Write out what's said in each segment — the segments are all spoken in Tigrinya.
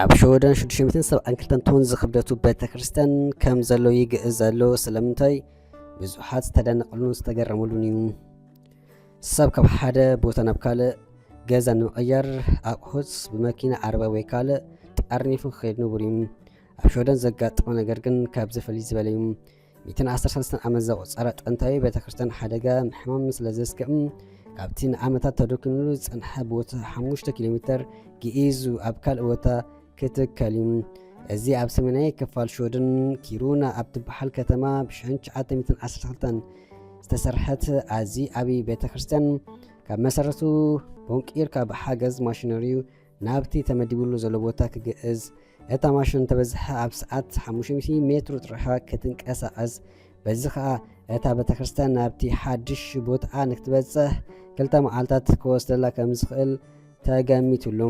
ኣብ ሸወደን ሽዱሽተ ሚእትን ሰብዓን ክልተን ቶን ዝኽብደቱ ቤተክርስትያን ከም ዘሎ ይግእዝ ኣሎ። ስለምንታይ? ብዙሓት ዝተደነቐሉን ዝተገረመሉን እዩ። ሰብ ካብ ሓደ ቦታ ናብ ካልእ ገዛ ንምቕያር ኣቑሑት ብመኪና፣ ዓረባ ወይ ካልእ ጠርኒፉ ክኸይድ ንቡር እዩ። ኣብ ሸወደን ዘጋጠመ ነገር ግን ካብዚ ፍልይ ዝበለ እዩ። ሚእትን ዓሰርተ ሰለስተን ዓመት ዘቑጸረ ጥንታዊ ቤተክርስትያን ሓደጋ ምሕማም ስለ ዘስግእም፣ ካብቲ ንዓመታት ተደኩኑሉ ዝጸንሐ ቦታ ሓሙሽተ ኪሎ ሜተር ግኢዙ ኣብ ካልእ ቦታ ክትከል እዩ። እዚ ኣብ ሰሜናዊ ክፋል ሽወደን ኪሩና ኣብ ትበሃል ከተማ ብሽሕን ትሽዓተ ሚእትን ዓሰርተ ክልተን ዝተሰርሐት ኣዝዩ ዓቢ ቤተክርስትያን፣ ካብ መሰረቱ ቦንቂርካ ብሓገዝ ማሽነሪኡ ናብቲ ተመዲቡሉ ዘሎ ቦታ ክግእዝ፣ እታ ማሽን እንተበዝሐ ኣብ ሰዓት ሓሙሽተ ሚእቲ ሜትሮ ጥራሕ ክትንቀሳቐስ፣ በዚ ኸኣ እታ ቤተክርስትያን ናብቲ ሓድሽ ቦታኣ ንክትበጽሕ ክልተ መዓልታት ክወስደላ ከም ዝኽእል ተገሚቱሉ።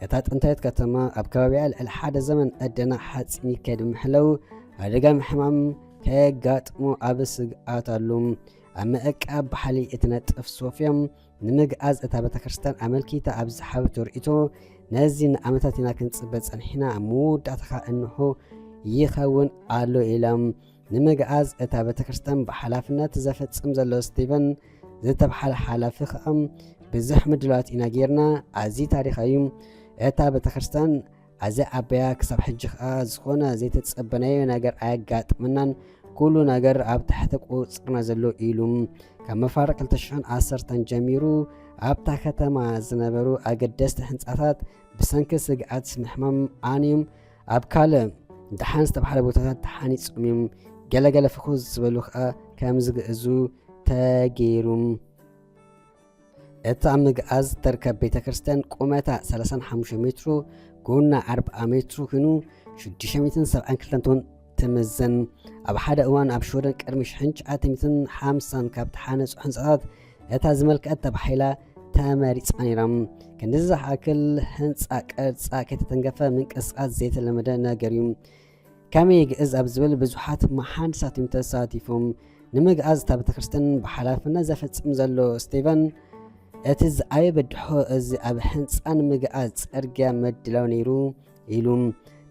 እታ ጥንታዊት ከተማ ኣብ ከባቢኣ ልዕሊ ሓደ ዘመን ዕደና ሓጺን ይካየድ ብምሕላው፣ ሓደጋ ምሕማም ከየጋጥሞ ኣብ ስግኣት ኣሎ። ኣብ ምዕቃብ ባሕሊ እትነጥፍ ሶፍያ፣ ንምግኣዝ እታ ቤተክርስትያን ኣመልኪታ ኣብ ዝሃበቶ ርእይቶ፣ ነዚ ንዓመታት ኢና ክንጽበ ጸኒሕና፣ ኣብ መወዳእታ ኸኣ እንሆ ይኸውን ኣሎ ኢላ። ንምግኣዝ እታ ቤተክርስትያን ብሓላፍነት ዘፈጽም ዘሎ ስቲቨን ዝተብሃለ ሓላፊ ኸኣ፣ ብዙሕ ምድላዋት ኢና ጌርና፣ ኣዝዩ ታሪኻዊ እዩ። እታ ቤተክርስትያን ኣዝያ ዓባያ፣ ክሳብ ሕጂ ኸኣ ዝኾነ ዘይተጸበናዮ ነገር ኣየጋጥመናን፣ ኩሉ ነገር ኣብ ትሕቲ ቁጽጽርና ዘሎ ኢሉ። ካብ መፋርቕ ክልተ ሽሕን ዓሰርተን ጀሚሩ ኣብታ ከተማ ዝነበሩ ኣገደስቲ ህንጻታት ብሰንኪ ስግኣት ምሕማም ዓንዮም ኣብ ካልእ ደሓን ዝተባህለ ቦታታት ተሓኒጾም እዮም። ገለገለ ፍኹስ ዝበሉ ኸኣ ከም ዝግእዙ ተገይሩ። እታ ኣብ ምግኣዝ እትርከብ ቤተ ክርስቲያን ቁመታ ሰላሳን ሓሙሽተ ሜትሮ፣ ጎና ኣርብዓ ሜትሮ ኮይኑ ሽዱሽተ ሚእትን ሰብዓን ክልተን ቶን ትምዘን። ኣብ ሓደ እዋን ኣብ ሽወደን ቅድሚ ሽሕን ትሽዓተ ሚእትን ሓምሳን ካብ ተሓነጹ ህንጻታት እታ ዝመልከዐት ተባሂላ ተመሪጻ ነይራ። ክንድዚ ዝኣክል ህንጻ ቅርጻ ከይተተንከፈ ምንቅስቃስ ዘይተለመደ ነገር እዩ። ከመይ ይግእዝ ኣብ ዝብል ብዙሓት መሓንዲሳት እዮም ተሳቲፎም። ንምግኣዝ እታ ቤተክርስትያን ብሓላፍነት ዘፈጽም ዘሎ ስቴቨን፣ እቲ ዝዓበየ በድሖ እዚ ኣብ ህንጻ ንምግኣዝ ጽርግያ ምድላው ነይሩ ኢሉ።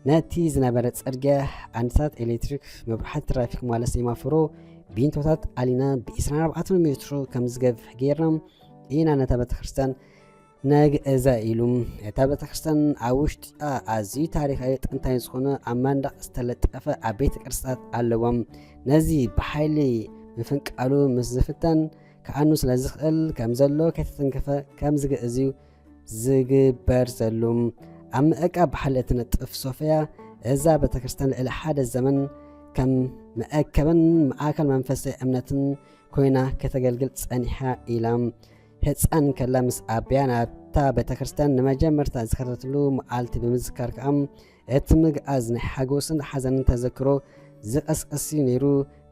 ነቲ ዝነበረ ጽርግያ ዓንድታት ኤሌክትሪክ፣ መብራህቲ ትራፊክ ማለት ሴማፎሮ፣ ቢንቶታት ኣሊና ብ ዕስራን ኣርባዕተን ሜትሮ ከም ዝገፍሕ ጌርና ኢና ነታ ቤተክርስትያን ነግእዛ ኢሉ። እታ ቤተክርስትያን ኣብ ውሽጣ ኣዝዩ ታሪኻዊ ጥንታዊ ዝኾነ ኣብ መንደቕ ዝተለጠፈ ዓበይቲ ቅርጽታት ኣለዎም። ነዚ ብሓይሊ ምፍንቃሉ ምስ ዝፍተን ክኣኑ ስለ ዝኽእል ከም ዘሎ ከይተተንከፈ ከም ዝግእዝ እዩ ዝግበር ዘሎ። ኣብ ምዕቃብ ብሓይሊ እትነጥፍ ሶፍያ፣ እዛ ቤተክርስትያን ልዕሊ ሓደ ዘመን ከም መአከብን ማእከል መንፈሳዊ እምነትን ኮይና ከተገልግል ጸኒሓ ኢላ። ህጻን ከላ ምስ ኣበያ ናብታ ቤተክርስትያን ንመጀመርታ ዝኸደትሉ መዓልቲ ብምዝካር ከኣ፣ እቲ ምግኣዝ ናይ ሓጎስን ሓዘንን ተዘክሮ ዝቐስቅስ እዩ ነይሩ።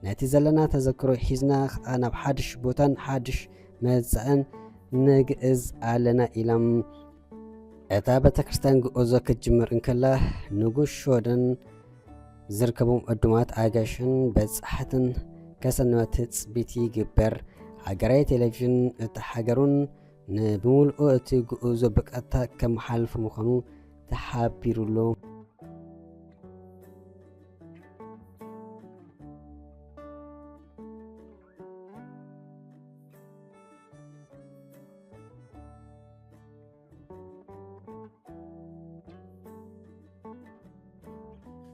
ነቲ ዘለና ተዘክሮ ሒዝና ከኣ ናብ ሓድሽ ቦታን ሓድሽ መጻእን ንግእዝ ኣለና ኢላ። እታ ቤተክርስትያን ጉዕዞ ክትጅምር እንከላ፣ ንጉስ ሽወደን ዝርከቦም ዕዱማት ኣጋይሽን በጻሕትን ከሰንበት ትጽቢት ይግበር። ሃገራዊ ቴሌቪዥን እታ ሃገሩን ንብምልኡ እቲ ጉዕዞ ብቀጥታ ከመሓላልፎ ምዃኑ ተሓቢሩ ኣሎ።